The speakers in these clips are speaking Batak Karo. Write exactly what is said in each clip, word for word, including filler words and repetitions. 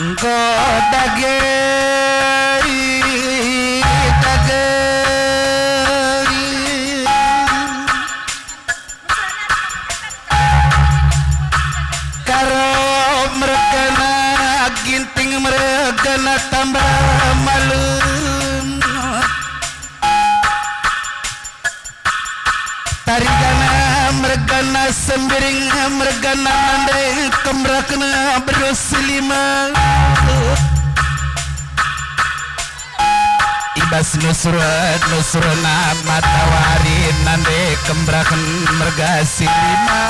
Enggo dage, dage. Karo mergana Ginting, mergana Tambar Malem. Tarigana mergana Sembiring, mergana nande kembraken beru si lima. I bas nusur-nusurna matawari nande kembraken merga si lima.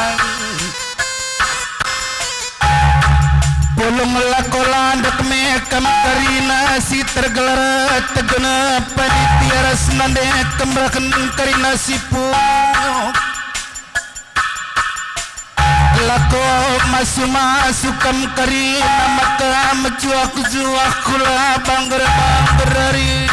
Pulung lako landek me kam kerina si tergelar tegen panitia ras nande kembraken kerina si pulung. Lako masu-masu kam kerina maka mejuah-juah kula bangger-bangger ari.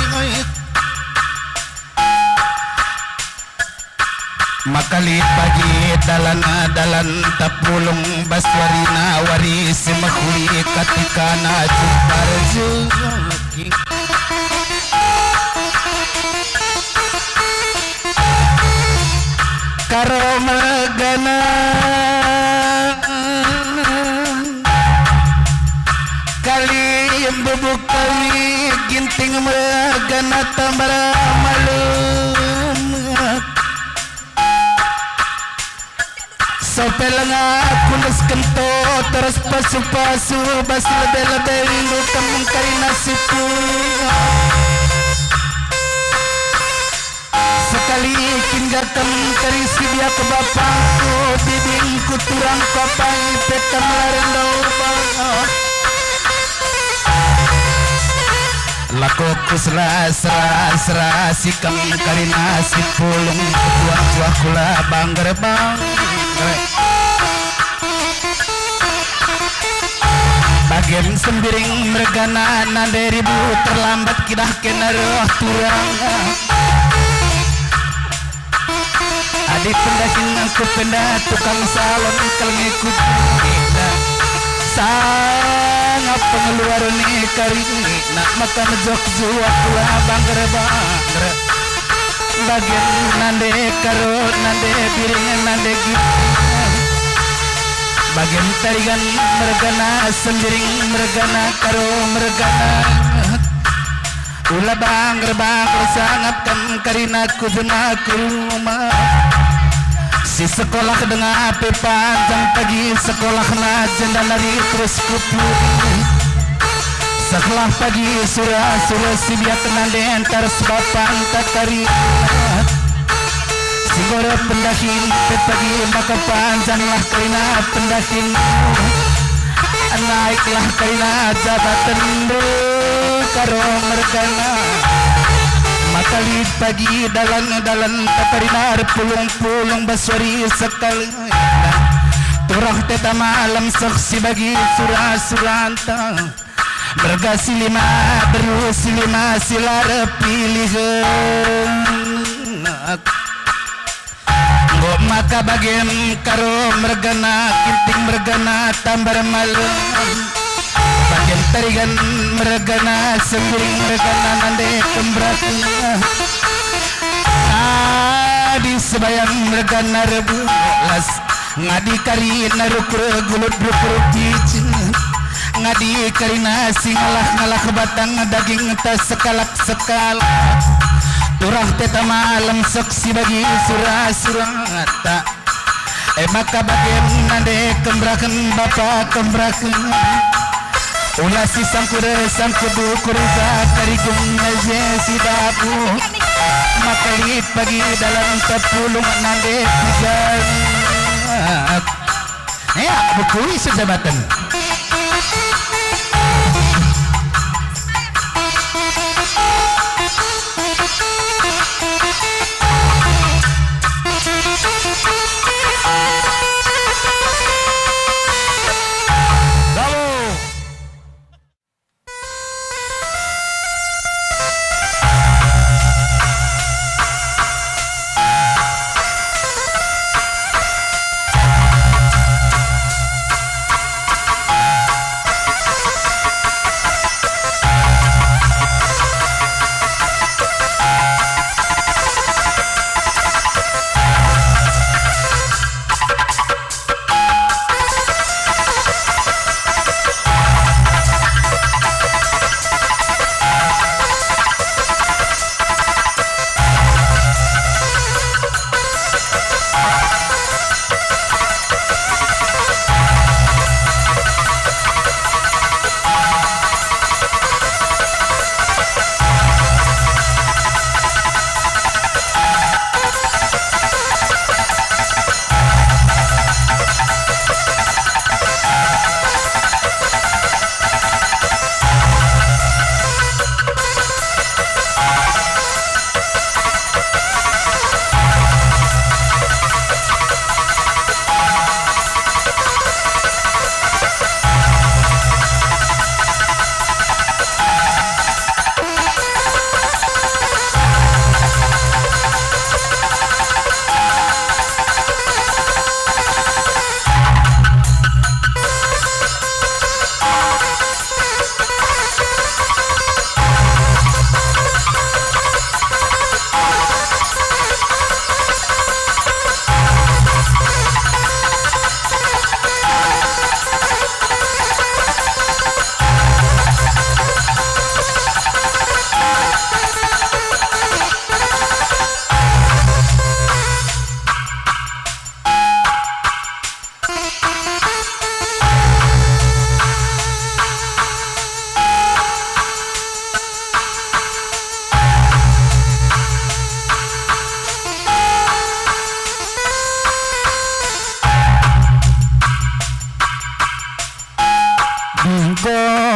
Maka lit pagi dalan-dalan tapulung bas warina wari si mehuli katikana jumpa rejeki. Karo mergana kali, bubuk kali, Ginting mergana Tambar Malem. Sope lenga kunes kento terus pasu-pasu bas lebe-lebe rindu kam kerina si pulung. Sekali kin gak kam keri si biak bapangku, bibingku, turangku, apai pe kam la renda uba. Lako ku sela-sela, sela si kam kerina si pulung, tuah-tuah kula bangger-bangger. Bagem Sembiring mergana nande ribu terlambat kidah kena reh turang. Adi pendahin ku penda tukang salon kelengi ku jenda. Sangap pengeluar ni karina maka mejok juak kula bangger-bangger. Bagen nande karo nande biring nande ginting. Bagen tarigan mergana Sembiring mergana karo mergana. Ula bangger-bangger sangap kam karina ku jema ku rumah. Si sekolah denga pe panjang pagi sekolahna jenda nari terus ku pudi. Sekolah pagi sura-sura si biak nande ntar sebapanta karina. Si nggora pendahin pe pagi maka panjanglah karina pendahin. Naiklah karina jabatenndu karo mergana. Maka lit pagi dalan-dalan taparina erpulung-pulung bas wari sekali. Turah teta malem seh si bagi sura-suranta. Merga si lima, beru si lima, si la erpilihen. Enggo maka bagem karo mergana, Ginting mergana, Tambar Malem. Bagem tarigan mergana, Sembiring mergana, nande kembraken. Adi sebayang mergana rebu las. Ngadi karina rukur gulut rukur picin. Ngadi karina si ngalah-ngalah batang dagingta sekalak-sekalak. Turah teta malem seh si bagi sura-suranta. E maka bagem nande kembraken bapa kembraken. Ula si sangkur-sangkur dukur, ja kari gumna je si dabu. Maka lit pagi dalan tepulung nande tiga. Ya, bukui sejabaten.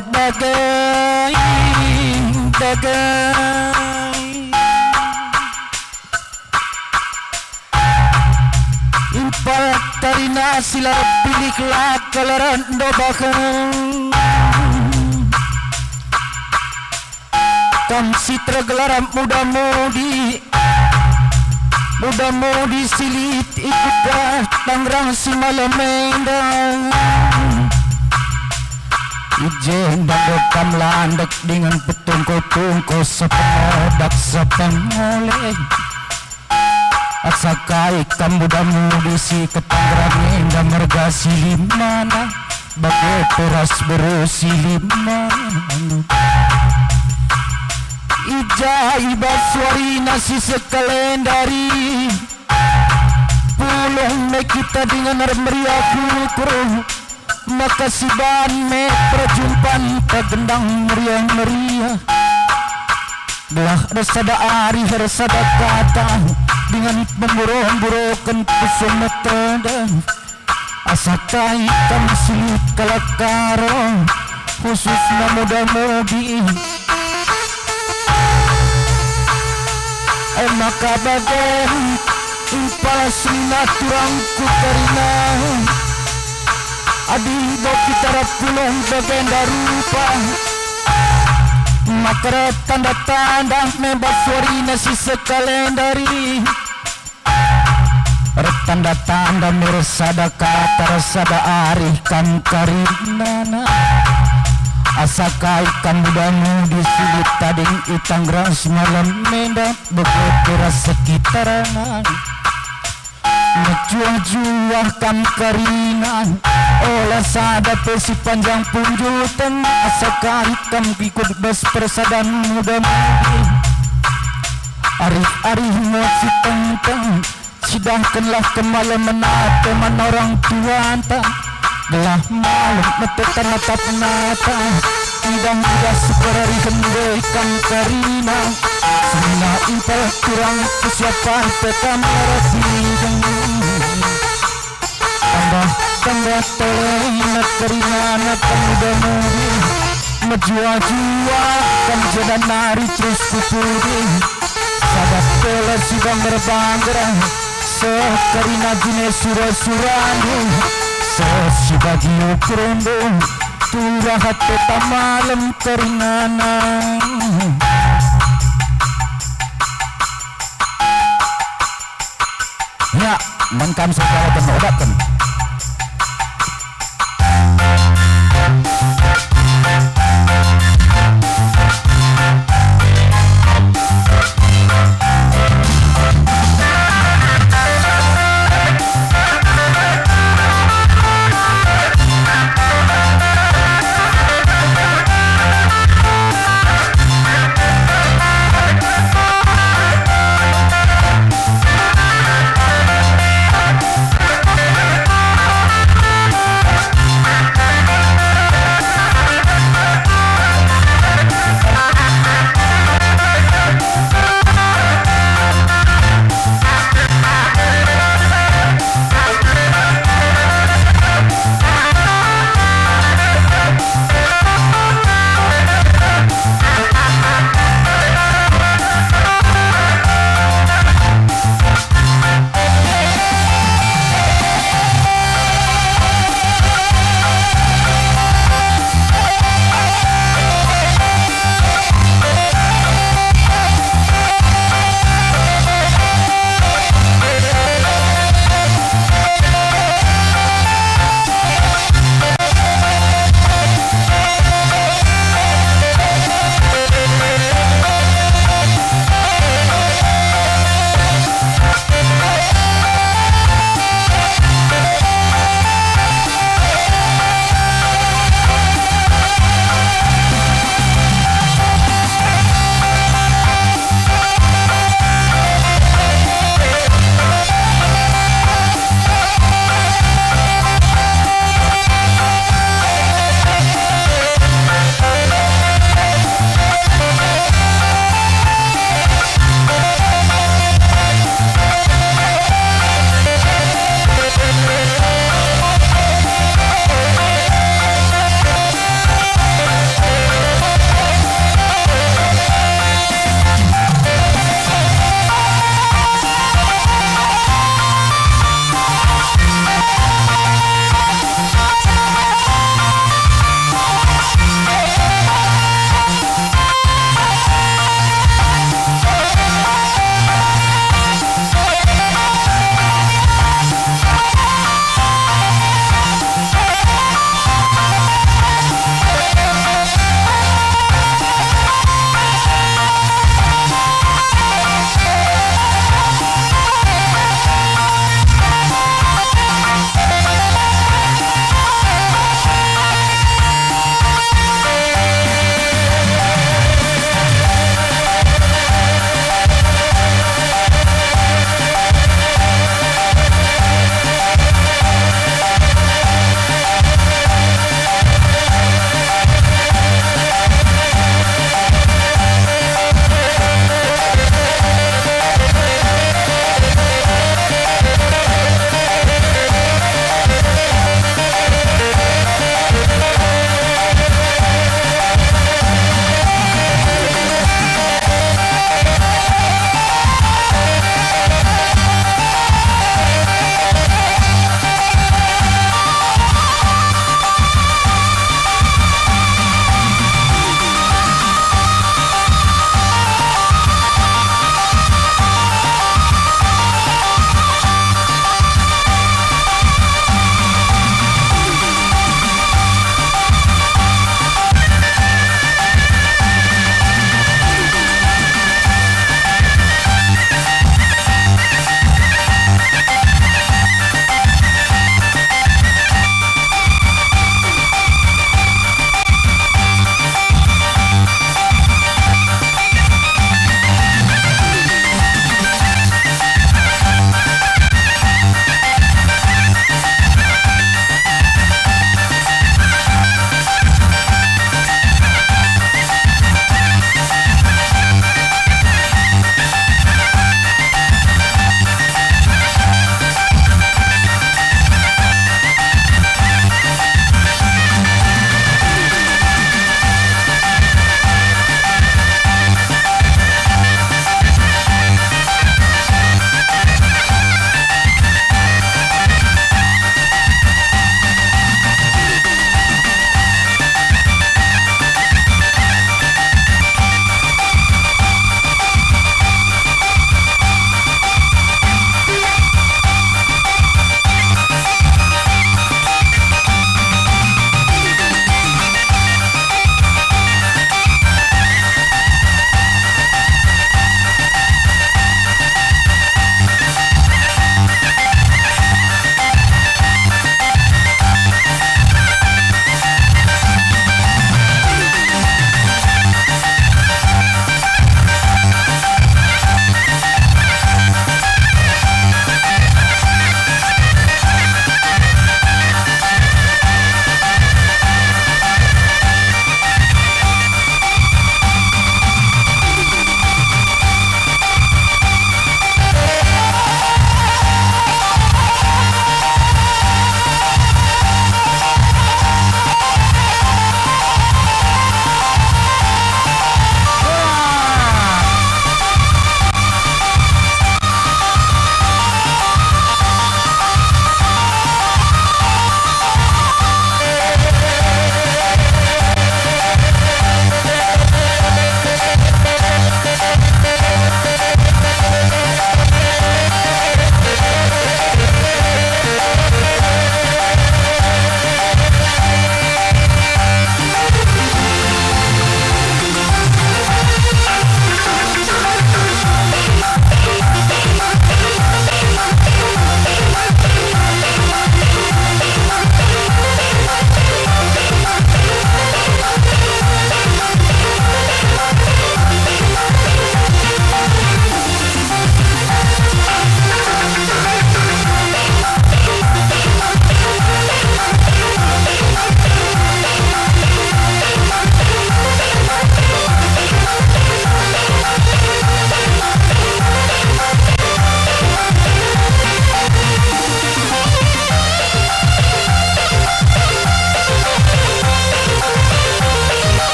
Dage, dage. Impal karina si la erpilih la kal rat ndobaken. Kam si tergelar muda-mudi, muda-mudi si lit i kuta Tangerang si malem enda. I jenda enggo kam landek dingen petungko-tungko sepengodak sepengole. Asa kai kam muda-mudi si i Tangerang enda merga si limana, bage pe ras beru si limana. I ja i bas warina si sekalendari, pulung me kita dingen ermeriah ukur. Maka siban me perjumpanta gendang meriah-meriah. Gelah ersada arih ersada kata, dengan pemburo-buroken pesemetenda. Asa kai kam si lit kalak Karo, khususna muda-mudi. E maka bage, impal senina turangku karina. Adi enggo kita rap pulung bagenda rupa, maka rap tanda-tanda me bas warina si sekalendari. Rap tanda-tanda me ersada kata ersada arih kam karinana. Asa kai kam muda-mudi si lit tading i Tangerang si malem enda, bage pe ras sekitarna. Mejuah-juah kam karinan, ola sada pe si panjang punjuten, asa kai kam ikut bas persadan muda-mudi. Arih-arih muat si tengteng, cidahkenlah kemalemen ate man orang tuanta. Gelah malem meteta natap nata, idah-idah si perarihen ndai kam karina. Senina impal turang, siapa pe kam ersigen. Tambah-tambah tole nat karinana pemuda-mudi. Mejuah-juah kam jenda nari terus ku pudi. Sada tole si bangger-bangger, seh karina jine sura-surandu, seh si bagi ukurndu, turah ateta malem karinana. Ya, man kam sekaleken odapken.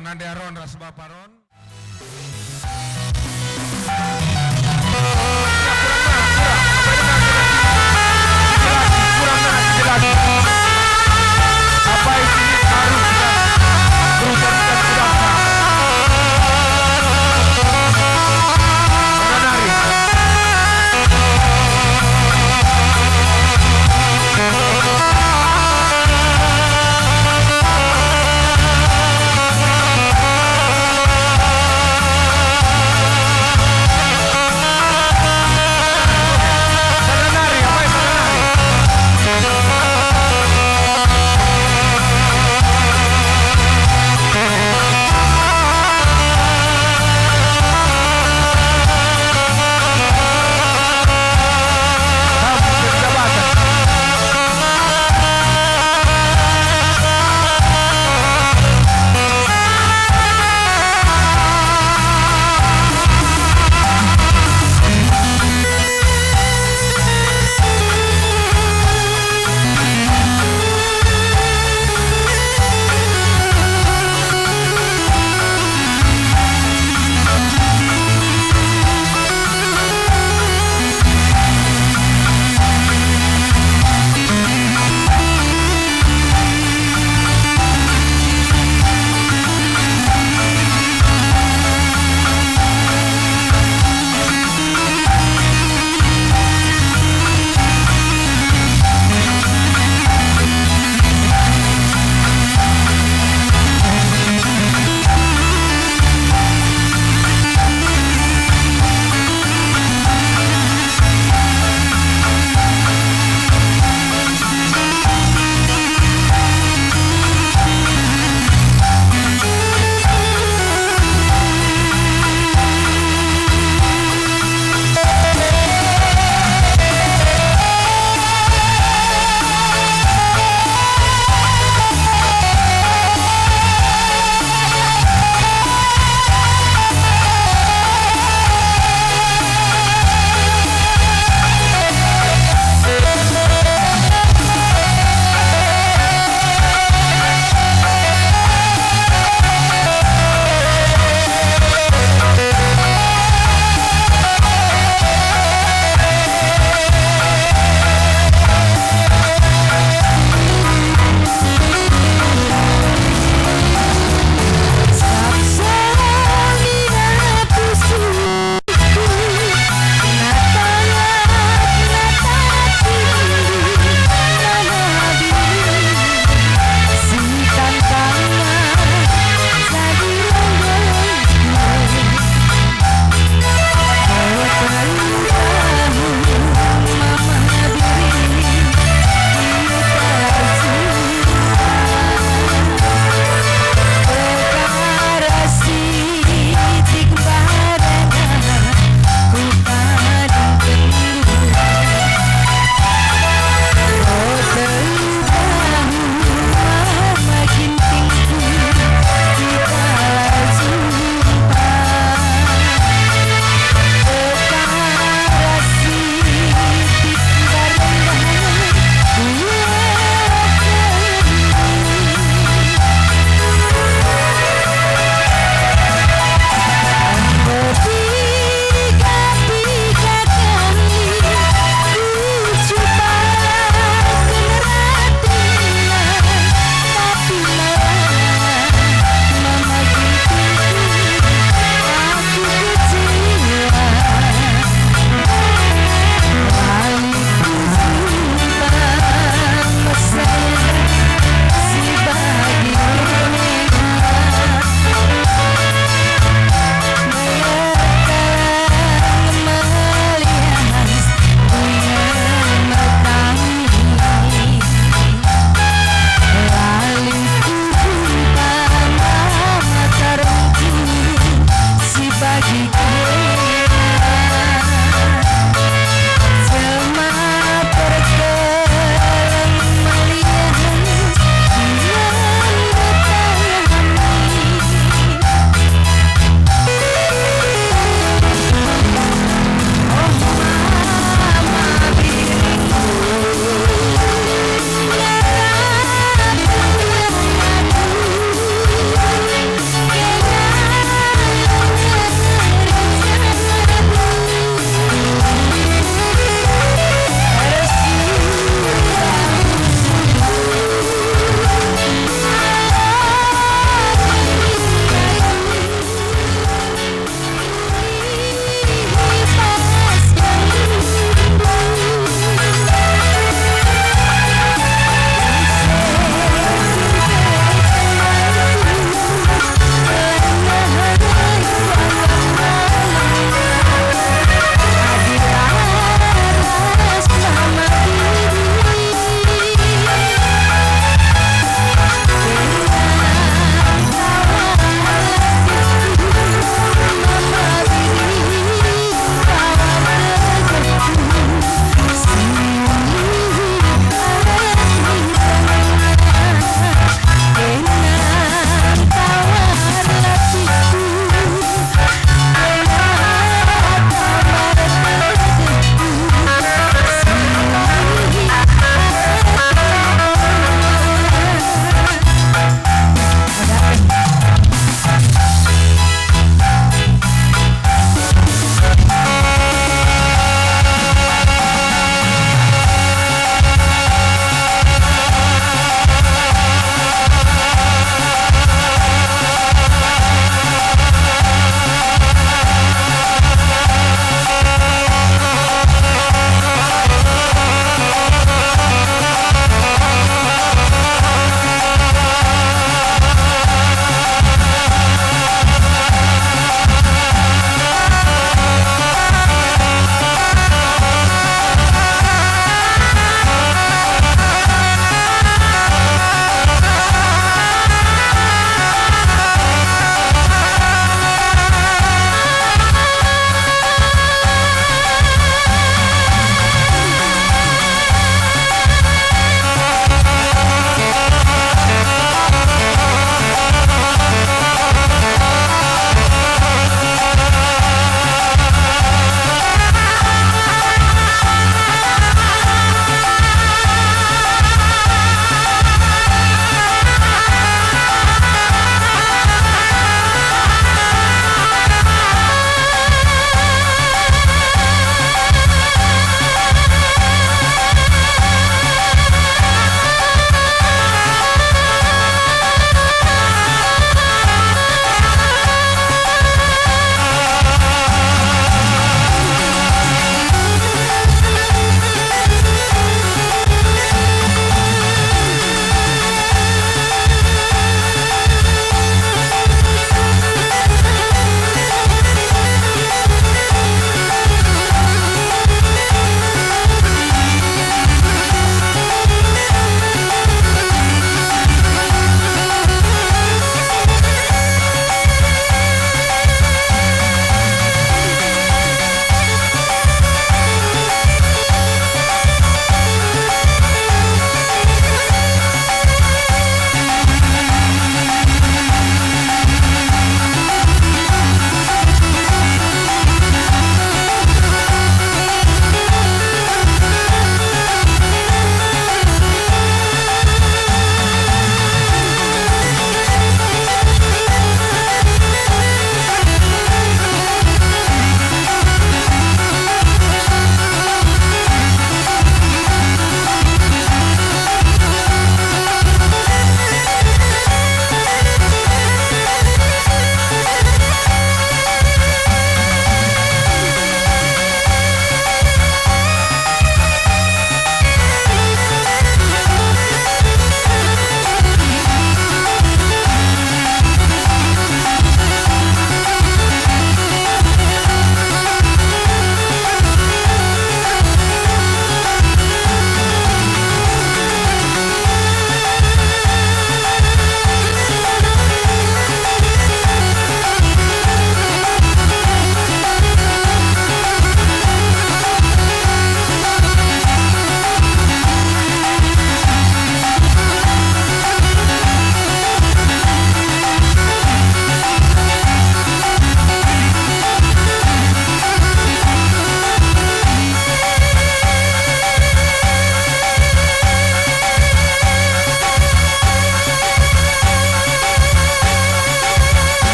Nande Aron ras Bapa Aron.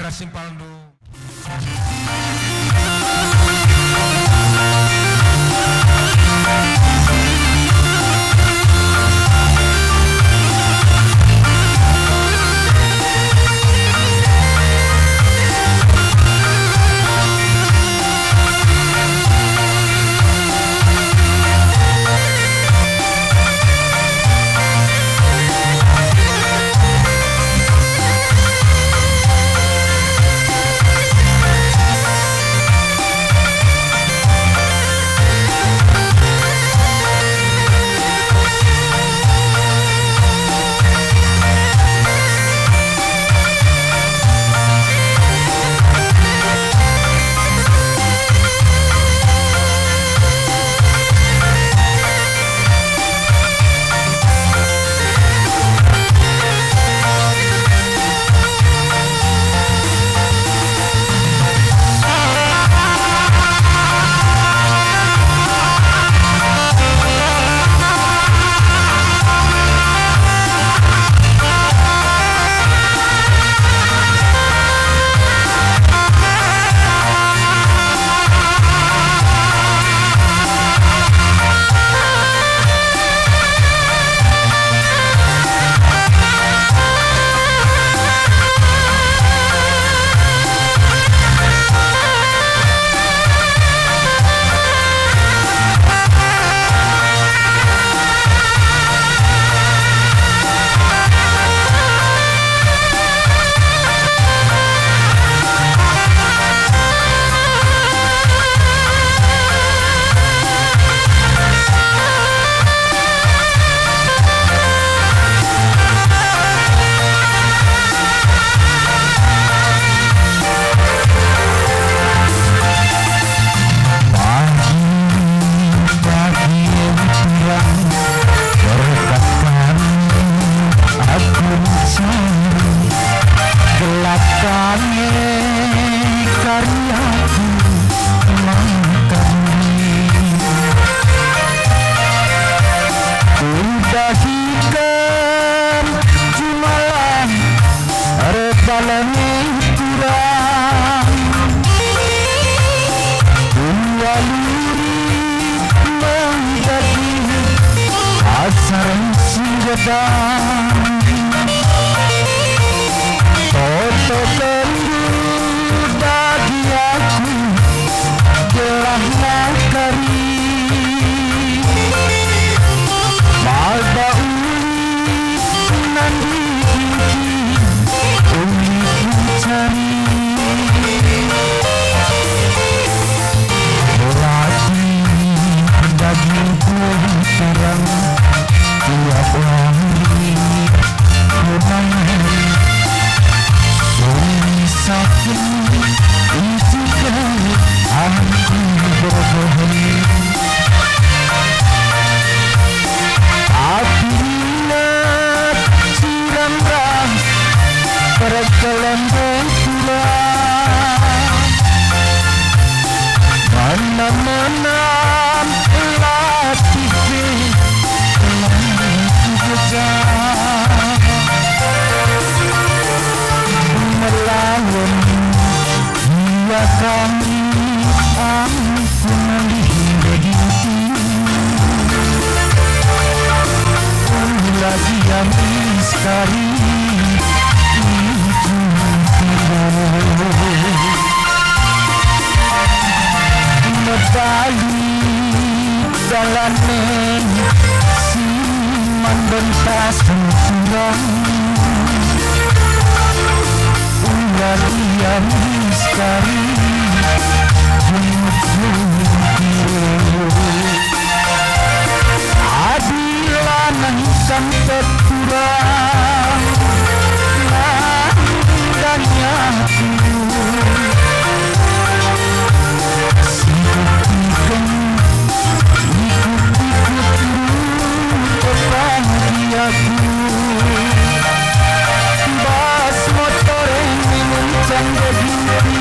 Ras simpalndu. Pagi-pagi ukurang berkat kami aku mencari, gelap kami karyaku mengkami. Kudahiken jumalah erbalangi kurang. Kualuri mendaki asar si gedang. Totokenndu dagi aku, gelah nakari. Maka uli nandiki, uli kucari. Latih dagingku terang tiap hari. Kurang suri sakin isi kali aku berbohong. Tapi ingat siram ras perkelemben pulang. Menam-menam latih pe, latih kejar. Melawan ia kami, ampun limbagi. Lagi yang misteri itu timbul. Medali dalanen si membentas kurang. Ula dia misteri. Adi lanang kam terkurang, nandangi aku. Sikutiken, ikut-ikut rute pagi aku. Bas motor e ngencan dagingki,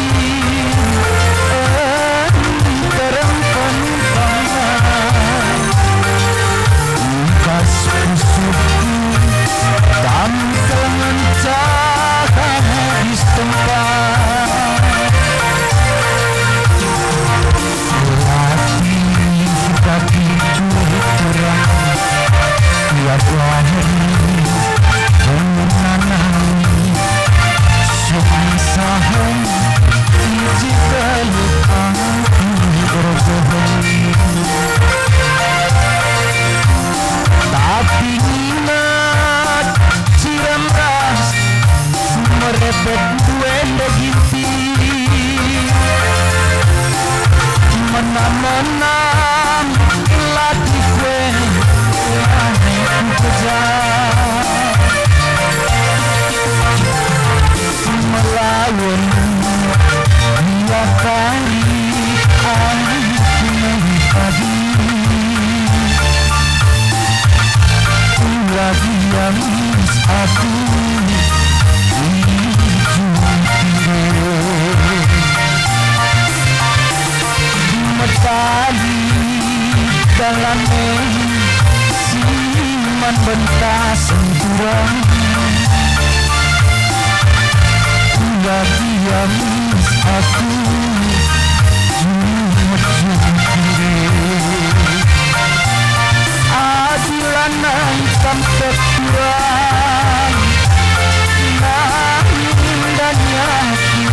endi terang penumpangna. Bas pusuhku, kam Lane si man bentasen turang, ula diamis aku, jumut-jumut kiri. Adi lanai kam keturang, nandani aku.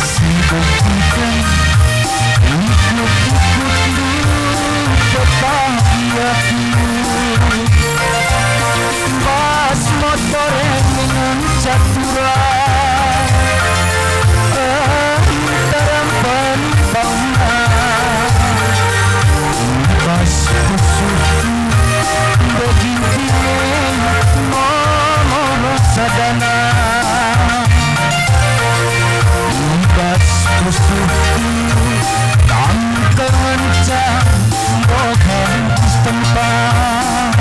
Si buktiken ikut-ikutndu pepagi aku. Bas motor e ngenca turang, eh, nterem penumpangna. Bas pusuhku begin dingin momo sadana. Bas pusuhku kam ngenca mbokan setempat.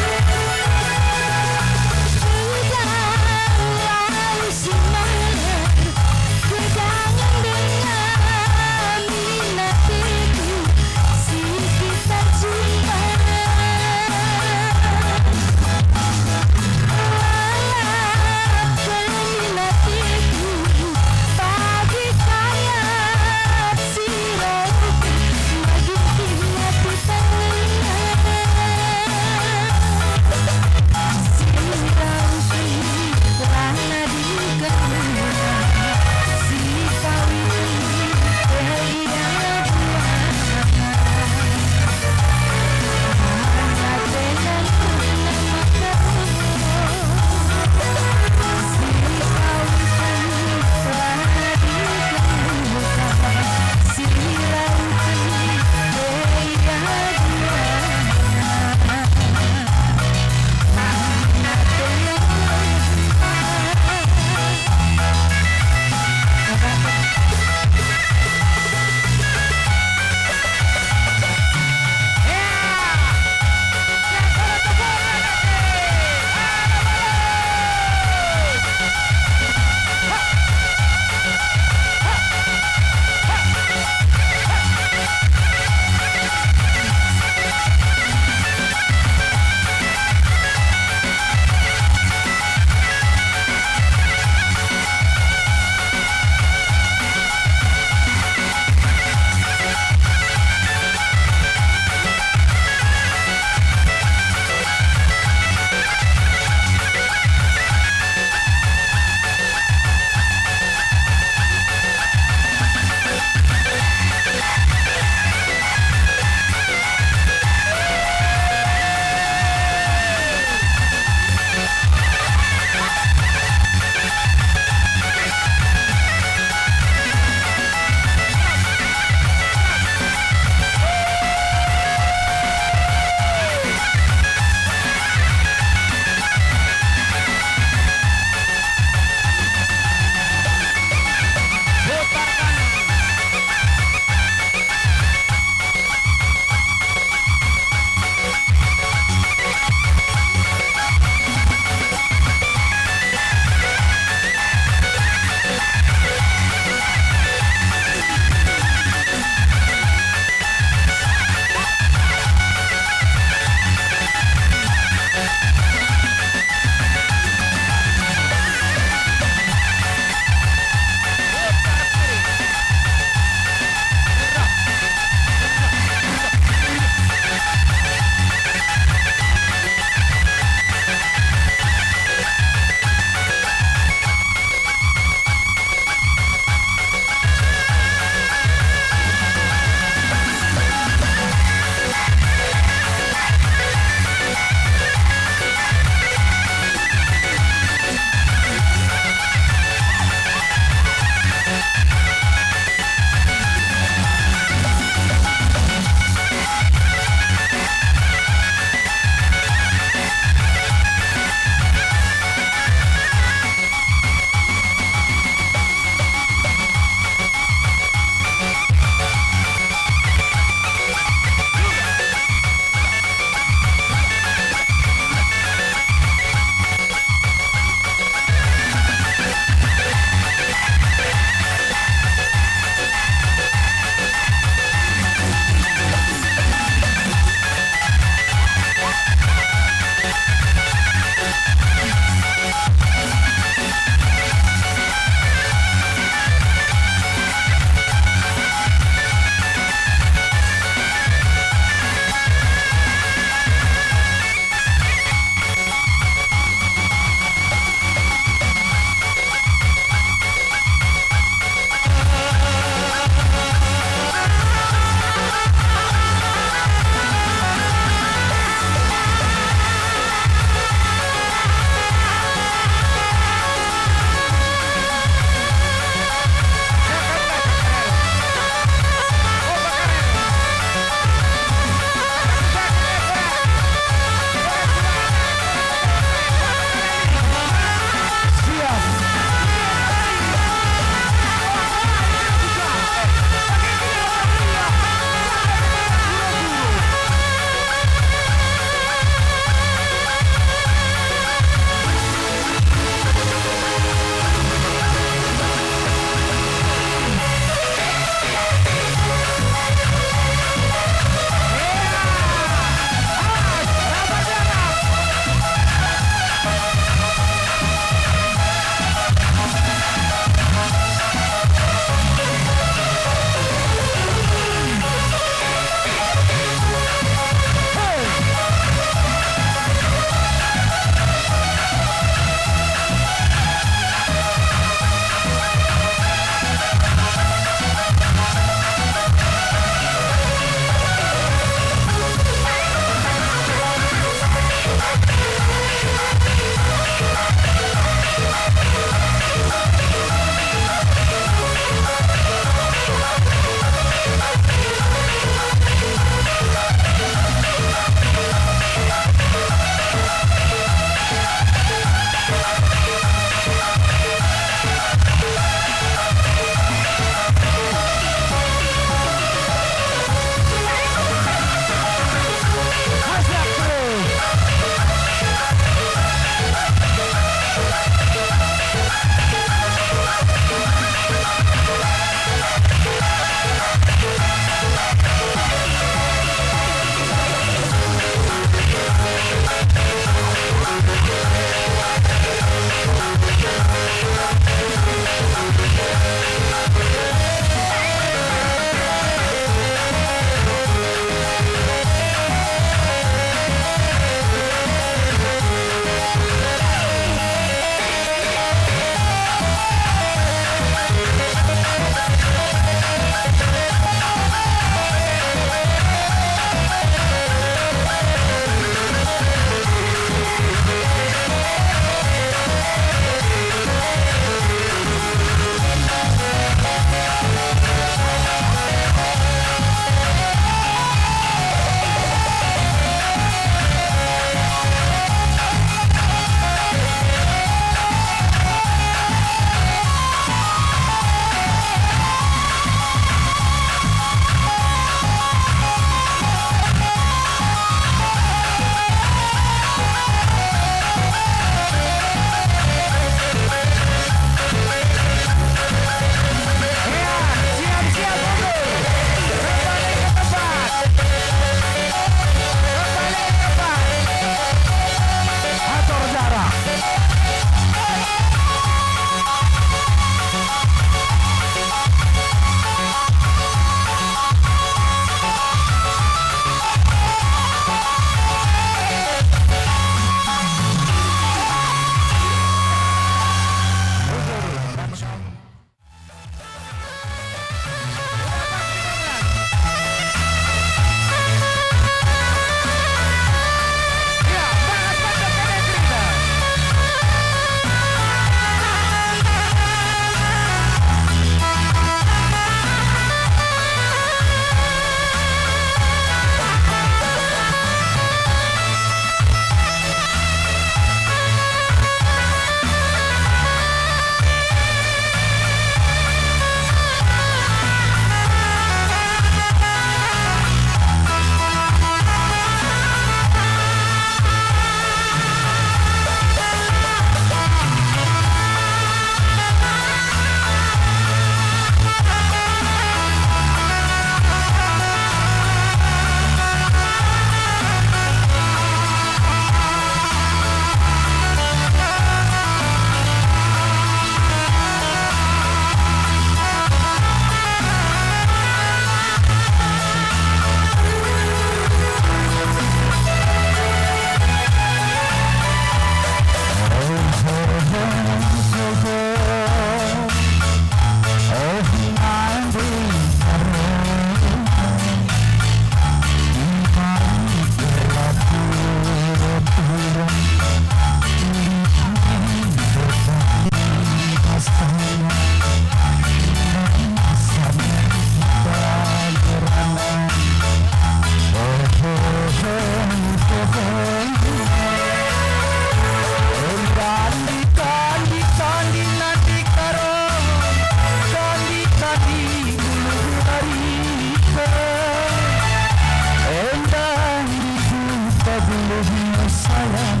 sayang,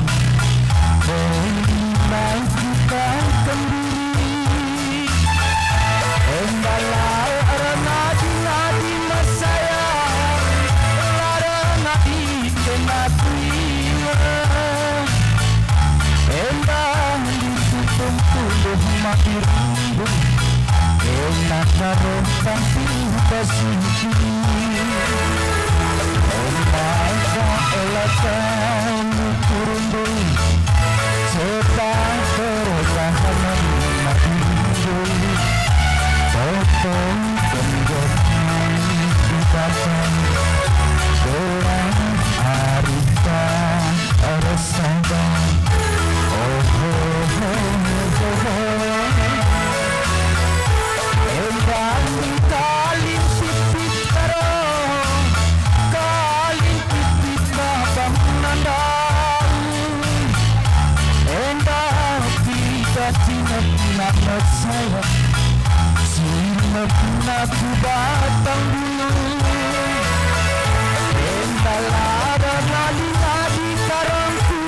enda kita kembali. Enda la erngadi-ngadi me sayang, la erngadi kena kuinget. Enda nintu pempunduh mati rindu, enda karo panti basi. Enda ka elaka lukurundu, ceta pertahanan mati rindu, topeng kenggotna Dibata, gelah arita ersada. Oh, oh, oh, oh, oh. Enda kalimpipi taro, kalimpipi babah nandau. Enda kita cinepna mesaya, cinepna ku batang dulu. Enda la erngadi-ngadi karangku,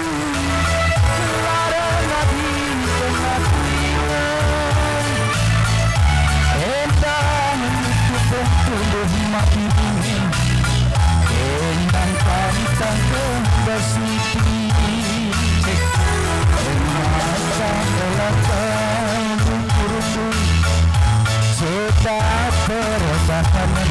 la erngadi kena kuinget. Enda nintu pempunduh mati rindu, enda kami tanggung basipi. Enda ka elaka lukurundu, ceta pertahanan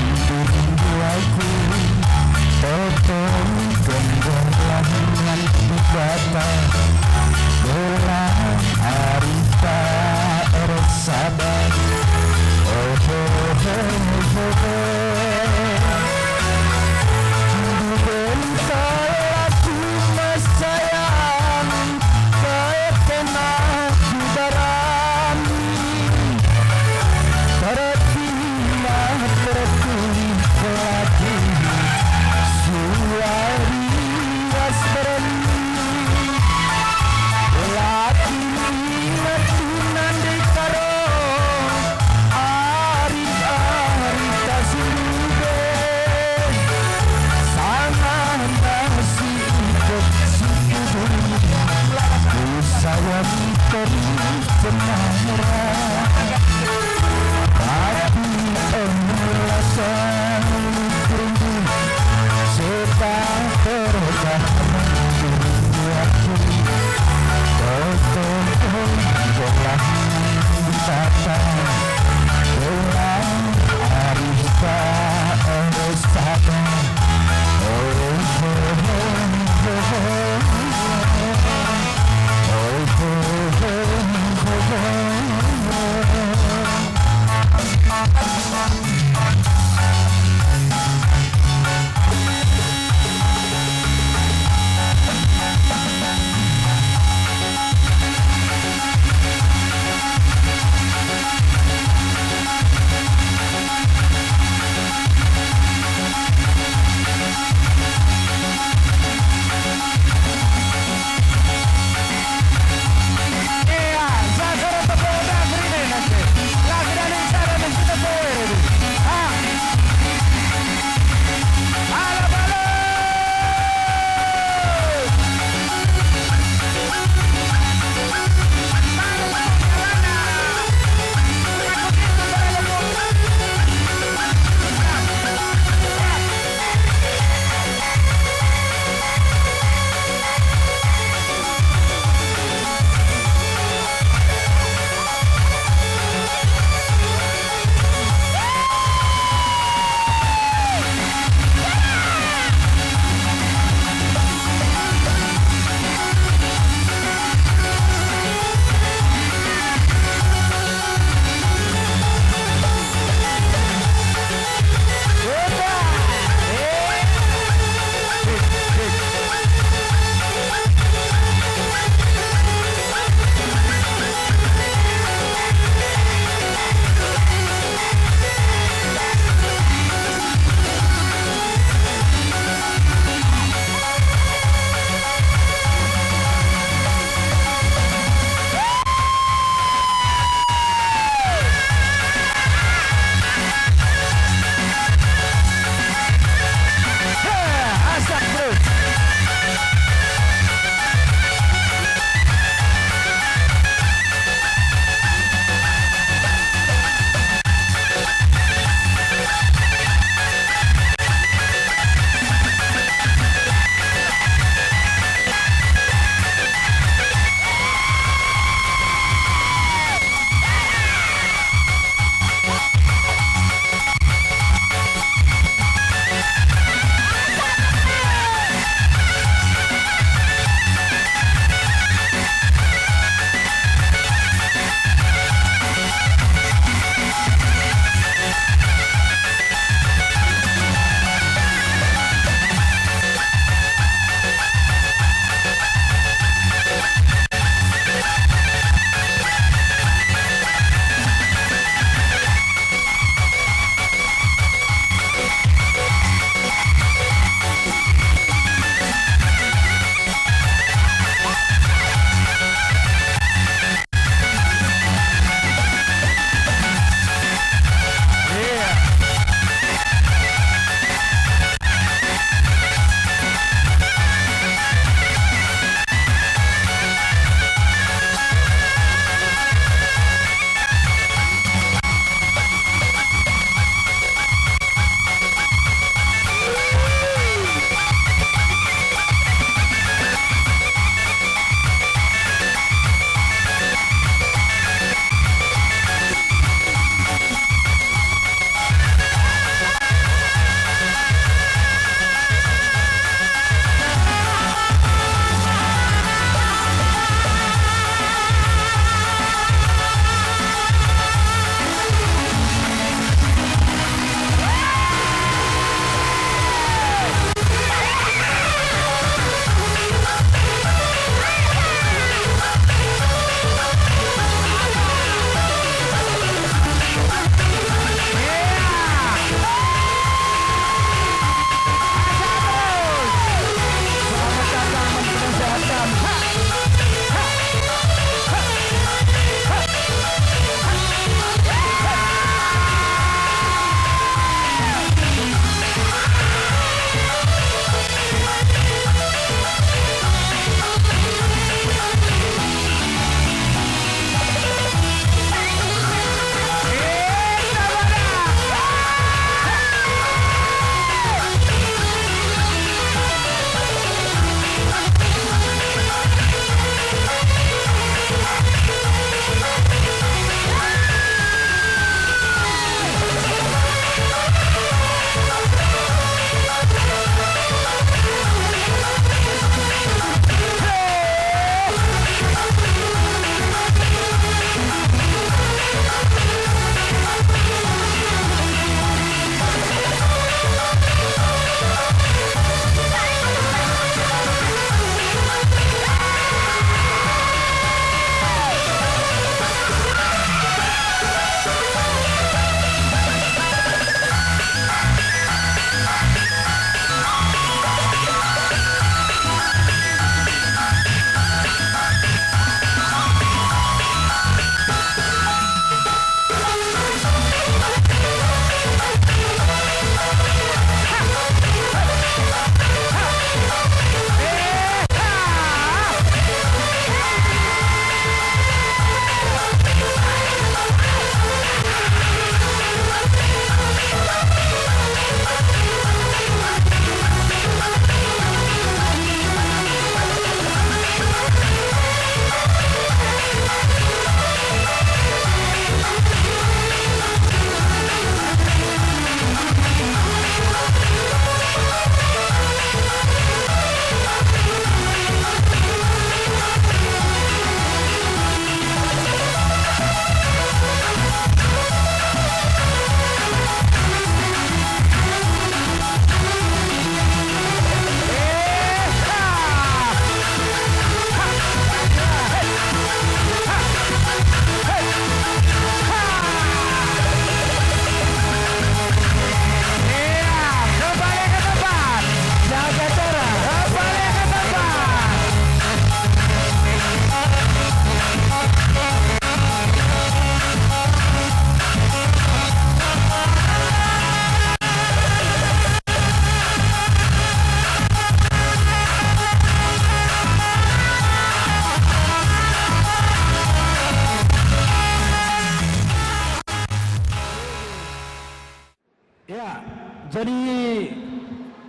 Jadi,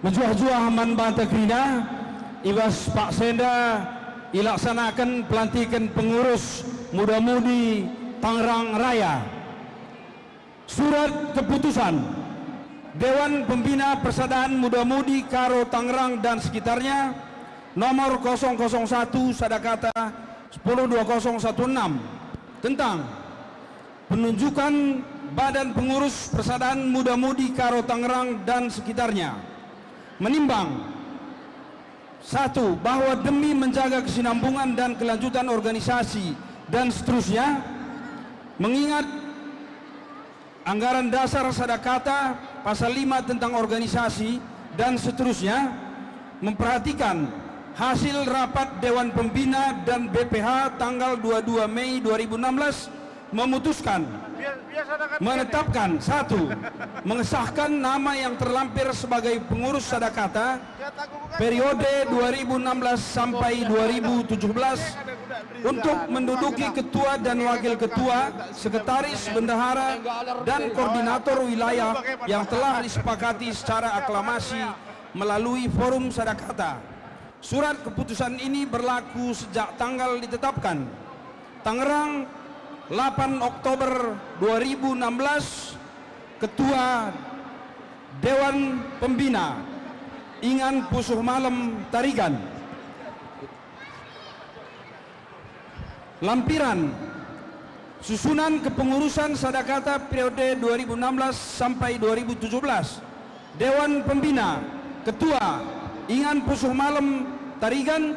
mejuah-juah man banta kerina, i bas paksa enda ilaksanaken pelantiken pengurus muda-mudi Tangerang Raya. Surat keputusan Dewan Pembina Persaudaraan Muda-Mudi Karo Tangerang dan Sekitarnya, nomor kosong kosong satu Sadakata sepuluh dua kosong satu enam, tentang penunjukan Badan Pengurus Persaudaraan Muda-Mudi Karo Tangerang dan Sekitarnya, menimbang, satu, bahwa demi menjaga kesinambungan dan kelanjutan organisasi, dan seterusnya, mengingat Anggaran Dasar Sadakata, Pasal lima tentang organisasi, dan seterusnya, memperhatikan hasil rapat Dewan Pembina dan B P H tanggal dua dua Mei dua ribu enam belas, memutuskan, menetapkan, satu, mengesahkan nama yang terlampir sebagai pengurus Sadakata periode dua ribu enam belas sampai dua ribu tujuh belas untuk menduduki ketua dan wakil ketua, sekretaris, bendahara, dan koordinator wilayah yang telah disepakati secara aklamasi melalui Forum Sadakata. Surat keputusan ini berlaku sejak tanggal ditetapkan. Tangerang, delapan Oktober dua ribu enam belas, Ketua Dewan Pembina, Ingan Pusuh Malem Tarigan. Lampiran, susunan kepengurusan Sadakata periode dua ribu enam belas sampai dua ribu tujuh belas. Dewan Pembina, Ketua, Ingan Pusuh Malem Tarigan,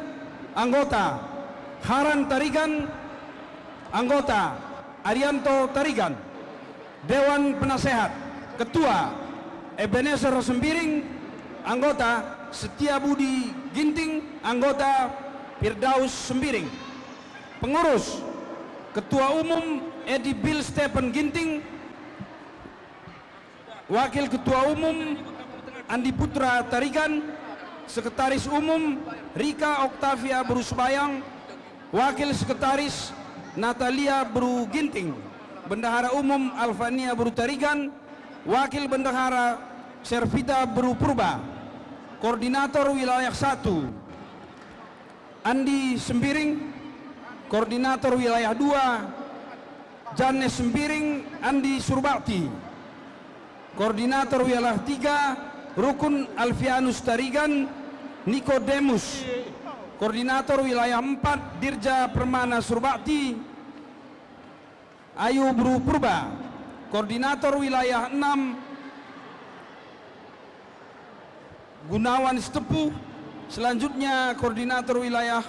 anggota, Haran Tarigan, anggota, Arianto Tarigan. Dewan Penasehat, Ketua, Ebenezer Sembiring, anggota, Setia Budi Ginting, anggota, Firdaus Sembiring. Pengurus, Ketua Umum, Edi Bill Stephen Ginting, Wakil Ketua Umum, Andi Putra Tarigan, Sekretaris Umum, Rika Oktavia Beru Sebayang, Wakil Sekretaris, Natalia Beru Ginting, Bendahara Umum, Alfania Beru Tarigan, Wakil Bendahara, Servita Beru Purba, Koordinator Wilayah satu, Andi Sembiring, Koordinator Wilayah dua, Janes Sembiring, Andi Surbakti, Koordinator Wilayah tiga, Rukun Alfianus Tarigan, Nikodemus, Koordinator Wilayah empat, Dirja Permana Surbakti, Ayu Beru Purba, Koordinator Wilayah enam, Gunawan Sitepu, selanjutnya Koordinator Wilayah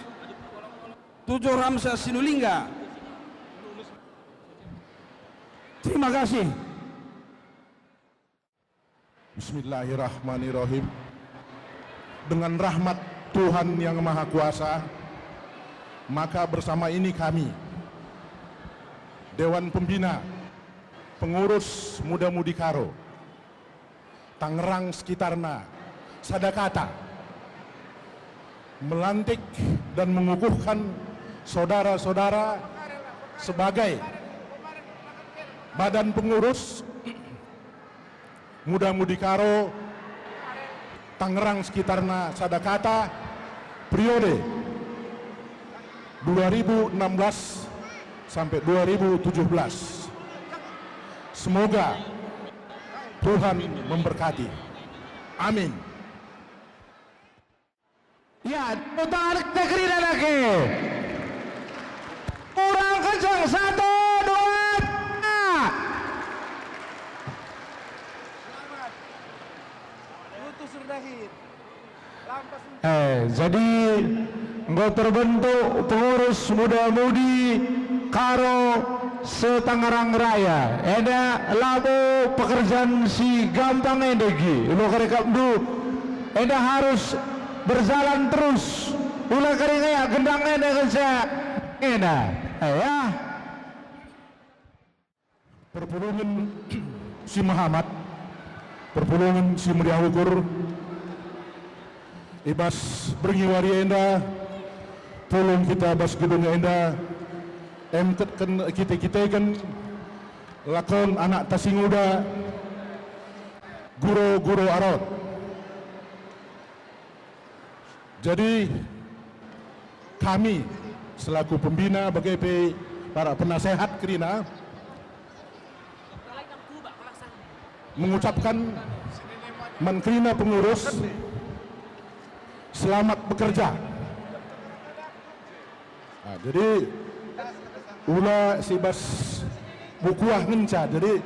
tujuh, Ramsa Sinulingga. Terima kasih. Bismillahirrahmanirrahim. Dengan rahmat Tuhan Yang Maha Kuasa, maka bersama ini kami, Dewan Pembina, Pengurus Muda-Mudi Karo, Tangerang sekitarna, Sadakata, melantik dan mengukuhkan saudara-saudara sebagai Badan Pengurus Muda-Mudi Karo, Tangerang sekitarna, Sadakata, periode dua ribu enam belas sampai dua ribu tujuh belas. Semoga Tuhan memberkati. Amin. Ya, tepuk tangan kita kerina lagi. Kurang kencang, satu, dua, tiga. Eh, jadi enggo terbentuk pengurus muda-mudi Karo se-Tangerang Raya. Enda labo pekerjaan si gampang enda gi, ulo kari kap ndu. Enda harus berjalan terus. Ula kari ngea gendang enda kenca enda. Eh, ya. Perpulungen si mehamat, perpulungen si meriah ukur, i bas berngi wari enda, pulung kita bas gedung enda, emketken kite-kiteken lakon anak Tasinguda, guru-guru Aron. Jadi, kami selaku pembina bage pe para penasehat kerina mengucapkan man kerina pengurus, selamat bekerja. Nah, jadi ula si bas bukuah ngenca. Jadi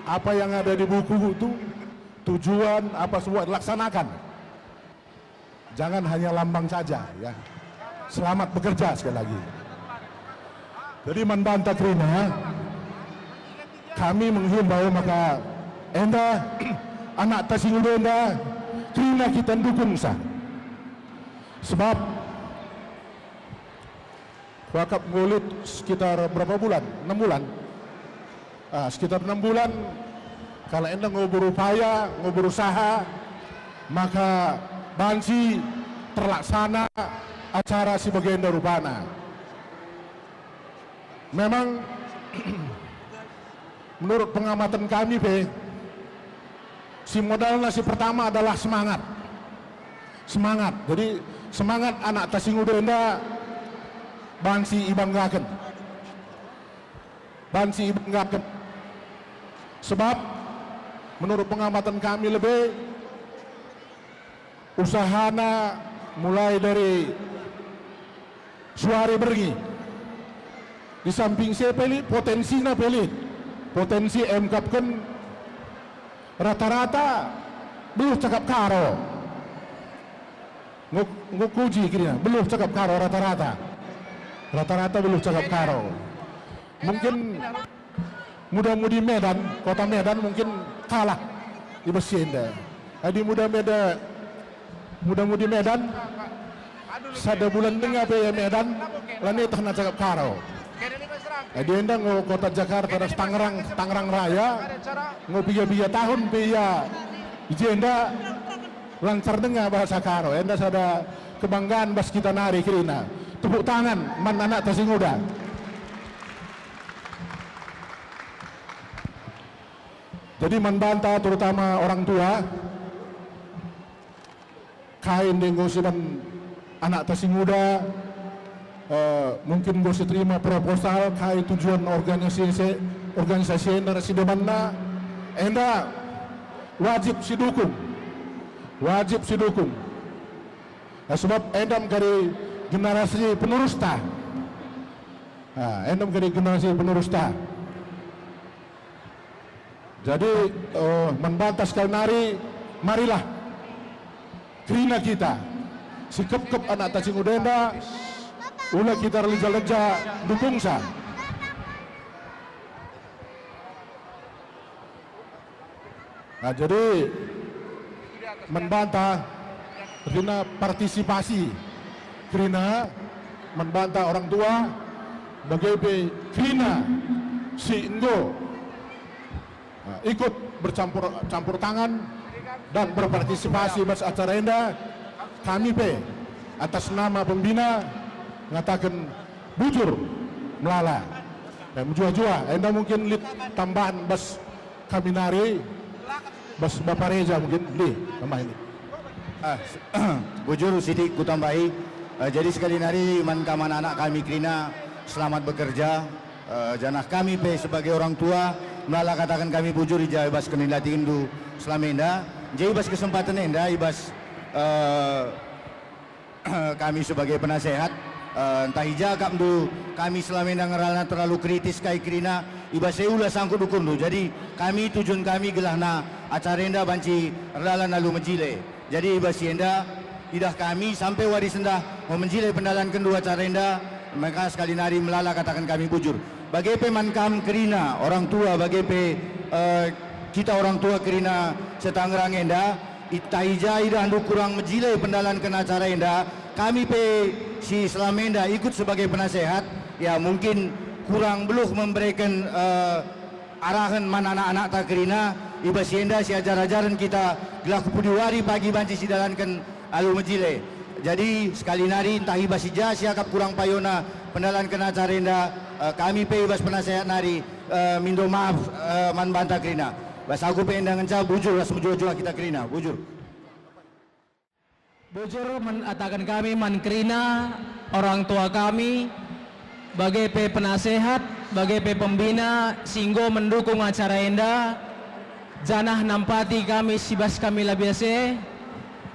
apa yang ada di buku itu, tujuan apa semua dilaksanakan. Jangan hanya lambang saja, ya. Selamat bekerja sekali lagi. Jadi man banta kerina, kami menghimbau maka enda anak Tasinguda enda kerina kita dukungsa. Sebab kuakap ngulit sekitar berapa bulan? Enam bulan. Ah, sekitar enam bulan, kalak enda enggo berupaya, enggo berusaha, maka banci terlaksana acara si bagenda rupana. Memang, menurut pengamatan kami pe, si modalna si pertama adalah semangat. Semangat. Jadi, semangat anak Tasinguda enda banci ibanggaken. Banci ibanggaken. Sebab, menurut pengamatan kami lebe, usahana mulai dari suari berngi. Di samping si e pe lit, potensina pe lit. Potensi emkapken rata-rata beluh cakap Karo. Nguk-, ngukuji kerina, beluh cakap Karo rata-rata. Rata-rata beluh cakap Karo. Mungkin muda-mudi Medan, kota Medan mungkin kalah i bas si enda. Adi muda Medan, muda-mudi Medan, sada bulan denga pe ia Medan, la netehna cakap Karo. Adi enda enggo kota Jakarta ras Tangerang, Tangerang Raya, enggo piga-piga tahun pe ia i jenda, lancar denga bahasa Karo. Enda sada kebanggaan bas kita nari kerina. Tepuk tangan man anak Tasinguda. Jadi man banta terutama orang tua, kai nde enggo siban anak Tasinguda, eh, mungkin enggo siterima proposal kai tujuan organisasi, organisasi enda ras si debanna, enda wajib sidukung, wajib sidukung. Nah, sebab enda me kari generasi penerusta. Nah, enda me kari generasi penerusta. Jadi, eh, man banta sekali nari, marilah kerina kita, si kepkep anak Tasinguda enda, ula kita erleja-leja dukungsa. Nah, jadi man banta kerina partisipasi, kerina man banta orang tua, bage pe kerina si enggo, nah, ikut bercampur, campur tangan dan berpartisipasi bas acara enda, kami pe atas nama pembina ngataken bujur melala. Eh, mejuah-juah, enda mungkin lit tambahan bas kami nari, bas Bapa Reja mungkin, lit tambahan. Ah, bujur sitik kutambahi. Eh, jadi sekali nari man kam anak-anak kami kerina, selamat bekerja. Eh, janah kami pe sebagai orang tua, melala kataken kami bujur i ja bas kenilatinndu selama enda. Jadi bas kesempatan enda, i bas, eh, kami sebagai penasehat, eh, ntah i ja kap ndu kami selama enda ngerana terlalu kritis kai kerina, i bas e ula sangkut ukurndu. Jadi kami, tujuan kami gelahna acara enda banci erdalan alu mejile. Jadi i bas si enda, idah kami sampe wari sendah menjile pendalankenndu acara enda, maka sekali nari melala kataken kami bujur. Bage pe man kam kerina orang tua, bage pe, eh, kita orang tua kerina setangerang enda, i-, ntah i ja idahndu kurang mejile pendalanken acara enda, kami pe si selama enda ikut sebagai penasehat, ya, mungkin kurang beluh memberikan, eh, arahen man anak-anakta kerina, i bas si enda si ajar-ajaren kita gelah ku pudi wari pagi banci sidalanken alu mejile. Jadi, sekali nari ntah i bas si ja siakap kurang payona pendalanken acara enda, eh, kami pe i bas penasehat nari, eh, mindo maaf, eh, man banta kerina. Bas aku pe enda ngenca bujur ras mejuah-juah kita kerina, bujur. Bujur men-, ataken kami man kerina, orang tua kami, bage pe penasehat, bage pe pembina si enggo mendukung acara enda, janah nampati kami si bas kami la biasa,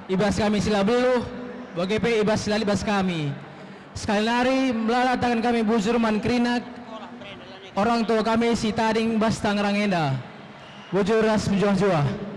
i bas kami si la beluh, bage pe i bas si la lit bas kami. Sekali nari, melala ataken kami bujur man kerina, orang tua kami si tading bas Tangerang enda. Bujur ras mejuah-juah.